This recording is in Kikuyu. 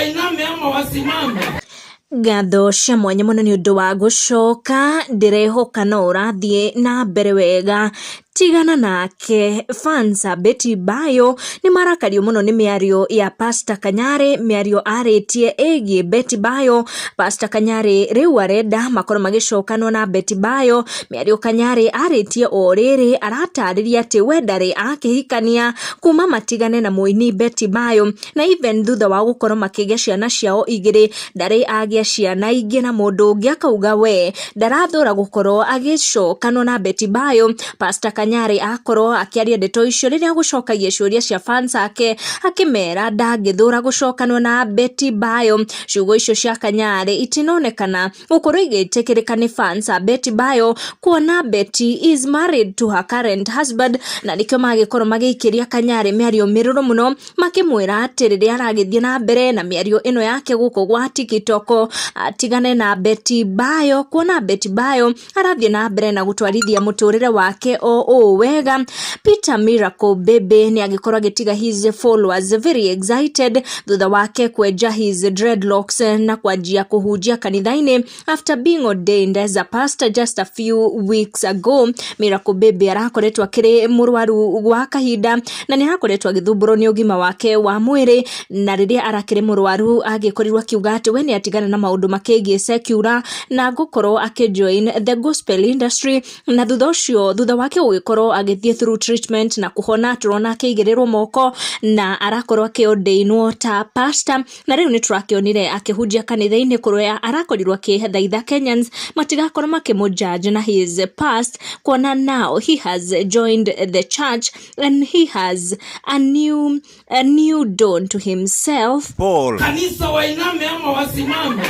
Wainame ama wasimame? Ngatho cia mwanya mũno nĩ ũndũ wa gũcoka, ndĩrehoka no ũrathiĩ na mbere wega. Tigana nake, fans a Betty Bayo nĩ marakario mũno nĩ mĩario ya Pastor Kanyarĩ, mĩario arĩtie ĩgiĩ Betty Bayo. Pastor Kanyarĩ rĩu arenda makorwo magĩcokanwo na Betty Bayo. Mĩario Kanyarĩ arĩtie o rĩrĩ aratarĩria atĩ we ndarĩ akĩhikania kuma matigane na mũini Betty Bayo, na even thutha wa gũkorwo makĩgĩa ciana ciao igĩrĩ ndarĩ agĩa ciana ingĩ na mũndũ ũngĩ, akauga we ndarathũra gũkorwo agĩcokanwo na Betty Bayo. Pastor Kanyarĩ akorwo akĩaria ndeto icio rĩrĩa agũcokagia ciũria cia fans ake, akĩmera ndangĩthũra gũcokanwo na Betty Bayo. Ciugo icio cia Kanyarĩ itinonekana gũkorwo igĩtĩkĩrĩka nĩ fans a Betty Bayo, kuona Betty is married to her current husband, na nĩkĩo magĩkorwo magĩikĩria Kanyarĩ mĩario mĩrũrũ mũno, makĩmwĩra atĩ rĩrĩa aragĩthiĩ na mbere na mĩario ĩno yake gũkũ gwa TikTok atigane na Betty Bayo, kuona Betty Bayo arathiĩ na mbere na gũtwarithia mũtũrĩre wake o ũũ wega. Peter Miracle Baby nĩ agĩkorwo agĩtiga his followers very excited thutha wake kwenja his dreadlocks na kwanjia kũhunjia kanitha-inĩ after being ordained as a pastor just a few weeks ago. Miracle Baby arakoretwo akĩrĩ mũrwaru gwa kahinda na nĩ arakoretwo agĩthumbũrwo nĩ ũgima wake wa mwĩrĩ, na rĩrĩa arakĩrĩ mũrwaru agĩkorirwo akiuga atĩ we nĩ atigana na maũndũ makĩgiĩ secular na gũkorwo akĩjoin the gospel industry. Na thutha ũcio, thutha wake gũgĩkorwo agĩthiĩ through treatment na kũhona, tũrona akĩigĩrĩrwo moko na arakorwo akĩordainwo ta pastor, na rĩu nĩ tũrakĩonire akĩhunjia kanitha-inĩ kũrĩa arakorirwo akĩthaitha Kenyans matigakorwo makĩmũjudge na his past, kuona now he has joined the church and he has a new dawn to himself. Paul. Kanisa wainame ama wasimame?